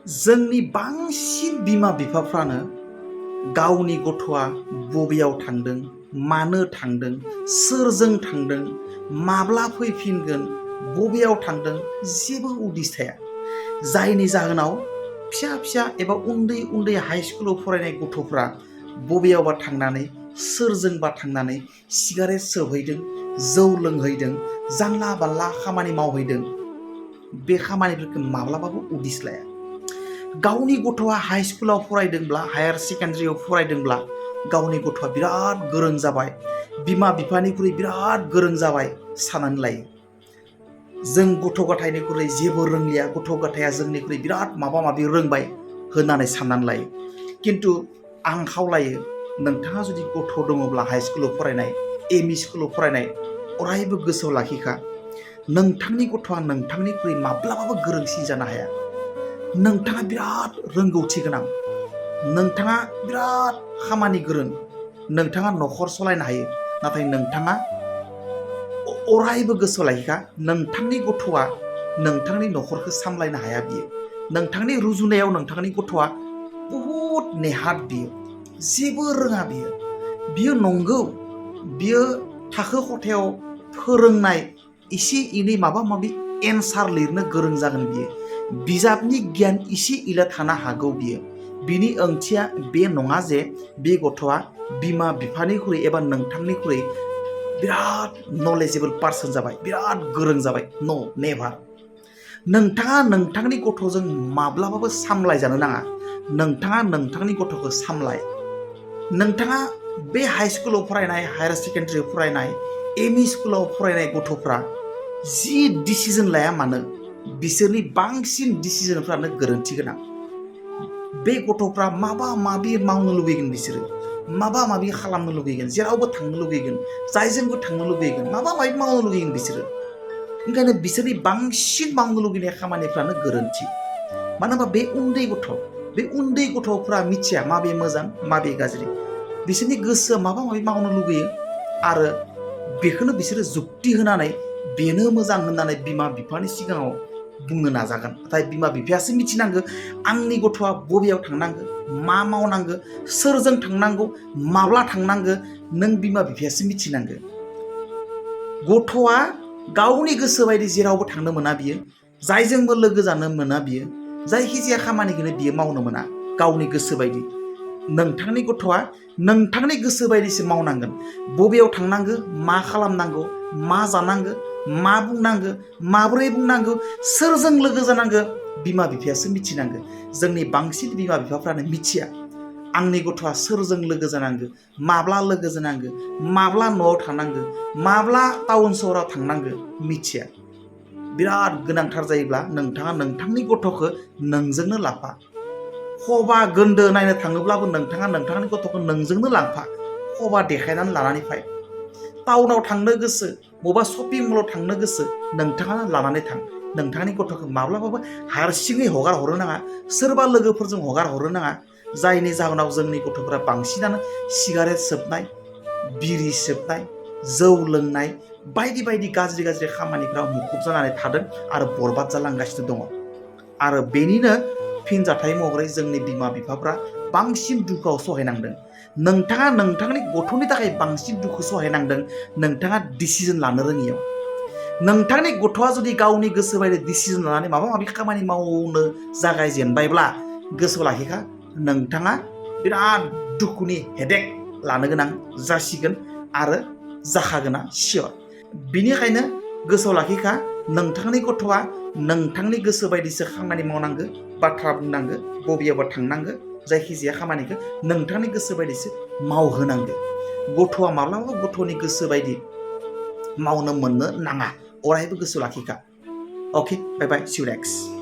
जोंनि बांसिन बिमा बिफाफ्रानो गावनि गथ'आ बबेयाव थांदों, मानो थांदों, सोरजों थांदों, माब्ला फैफिनगोन, बबेयाव थांदों जेबो उदिस थाया। जायनि जाहोनाव फिसा फिसा एबा उन्दै उन्दै हाइ स्कुलाव फरायनाय गथ'फ्रा बबेयावबा थांनानै सोरजोंबा थांनानै सिगारेट सोबहैदों, जौ लोंहैदों, जानला बानला खामानि मावहैदों। बे खामानिफोरखौ माब्लाबाबो उदिस लाया। गावनि गथ'आ हाइ स्कुलाव फरायदोंब्ला, हायार सेकेन्डारियाव फरायदोंब्ला गावनि गथ'आ बिराद गोरों जाबाय, बिमा बिफानिख्रुइ बिराद गोरों जाबाय साननानै लायो। जों गथ' गथायनिख्रुइ जेबो रोंलिया, गथ' गथाया जोंनिख्रुइ बिराद माबा माबि रोंबाय होननानै साननानै लायो। खिन्थु आं खावलायो, नोंथाङा जुदि गथ' दङब्ला हाइ स्कुलाव फरायनाय, एमइ स्कुलाव फरायनाय, अरायबो गोसोआव लाखिखा, नोंथांनि गथ'आ नोंथांनिख्रुइ माब्लाबाबो गोरोंसिन जानो हाया। नोंथाङा बिराद रोंगौथि गोनां, नोंथाङा बिराद खामानि गोरों, नोंथाङा न'खर सालायनो हायो, नाथाय नोंथाङा अरायबो गोसोआव लाखिखा, नोंथांनि गथ'आ नोंथांनि न'खरखौ सामलायनो हाया बियो। नोंथांनि रुजुनायाव नोंथांनि गथ'आ बहुद नेहाथ, बियो जेबो रोङा। बियो नंगौ, बियो थाखो खथायाव फोरोंनाय एसे एनै माबा माबि एन्सार लिरनो गोरों जागोन, बियो बिजाबनि गियान एसे एला थानो हागौ। बिनि ओंथिया बे नङा जे बे गथ'आ बिमा बिफानिख्रुइ एबा नोंथांनिख्रुइ बिराद नलेजेबोल पार्सन जाबाय, बिराद गोरों जाबाय। न' नेभार। नोंथाङा नोंथांनि गथ'जों माब्लाबाबो सामलायजानो नाङा। नोंथाङा नोंथांनि गथ'खौ सामलाय। नोंथाङा बे हाइ स्कुलाव फरायनाय, हायार सेकेन्डारियाव फरायनाय, एमइ स्कुलाव फरायनाय गथ'फ्रा जि डिसिजन लाया मानो, बिसोरनि बांसिन डिसिजनफ्रानो गोरोन्थि गोनां। बे गथ'फ्रा माबा माबि मावनो लुबैगोन, बिसोरो माबा माबि खालामनो लुबैगोन, जेरावबो थांनो लुबैगोन, जायजोंबो थांनो लुबैगोन, माबा माबि मावनो लुबैगोन बिसोरो। ओंखायनो बिसोरनि बांसिन मावनो लुबैनाय खामानिफ्रानो गोरोन्थि। मानो होनबा बे उन्दै गथ'फ्रा मिथिया माबे मोजां माबे गाज्रि। बिसोरनि गोसोआ माबा माबि मावनो लुबैयो आरो बेखौनो बिसोरो जुक्ति होनानै बेनो मोजां होननानै बिमा बिफानि सिगाङाव बुंनो नाजागोन। नाथाय बिमा बिफायासो मिथिनांगौ आंनि गथ'आ बबेयाव थांनांगौ, मा मावनांगौ, सोरजों थांनांगौ, माब्ला थांनांगौ, नों बिमा बिफायासो मिथिनांगौ। गथ'आ गावनि गोसो बायदि जेरावबो थांनो मोना, बियो जायजोंबो लोगो जानो मोना, बियो जायखिजाया खामानिखौनो बियो मावनो मोना गावनि गोसो बायदि। नोंथांनि गथ'आ नोंथांनि गोसो बायदिसो मावनांगोन। बबेयाव थांनांगौ, मा खालामनांगौ, मा जानांगौ, मा बुंनांगौ, माबोरै बुंनांगौ, सोरजों लोगो जानांगौ, बिमा बिफायासो मिथिनांगौ। जोंनि बांसिन बिमा बिफाफ्रानो मिथिया आंनि गथ'आ सोरजों लोगो जानांगौ, माब्ला लोगो जानांगौ, माब्ला न'आव थानांगौ, माब्ला टाउन सहराव थांनांगौ, मिथिया। बिराद गोनांथार जायोब्ला नोंथाङा नोंथांनि गथ'खौ नोंजोंनो लाफा। खबा गोन्दो नायनो थाङोब्लाबो नोंथाङा नोंथांनि गथ'खौ नोंजोंनो लांफा, खबा देखायनानै लानानै फै। टाउनाव थांनो गोसो, बबेबा शपिं मलाव थांनो गोसो, नोंथाङा लानानै थां। नोंथांनि गथ'खौ माब्लाबाबो हारसिङै हगार हरनो नाङा, सोरबा लोगोफोरजों हगार हरनो नाङा। जायनि जाहोनाव जोंनि गथ'फोरा बांसिनानो सिगारेट सोबनाय, बिरि सोबनाय, जौ लोंनाय, बायदि बायदि गाज्रि गाज्रि खामानिफ्राव मुखुब जानानै थादों आरो बरबाद जालांगासिनो दङ। आरो बेनिनो फिनजाथाय महरै जोंनि बिमा बिफाफ्रा बांसिन दुखुआव सहायनांदों। नोंथाङा नोंथांनि गथ'नि थाखाय बांसिन दुखु सहायनांदों, नोंथाङा डिसिजन लानो रोङियाव। नोंथांनि गथ'आ जुदि गावनि गोसो बायदि डिसिजन लानानै माबा माबि खामानि मावनो जागायजेनबायब्ला गोसोआव लाखिखा, नोंथाङा बिराद दुखुनि हेडेक लानो गोनां जासिगोन आरो जाखागोना सियर। बिनिखायनो गोसोआव लाखिखा, नोंथांनि गथ'आ नोंथांनि गोसो बायदिसो खामानि मावनांगौ, बाथ्रा बुंनांगौ, बबेयावबा थांनांगौ, जायखिजाया खामानिखौ नोंथांनि गोसो बायदिसो मावहोनांगौ। गथ'आ माब्लाबाबो गथ'नि गोसो बायदि मावनो मोननो नाङा, अरायबो गोसोआव लाखिखा। अके, बाय बाय, सि इउ नेक्स्ट।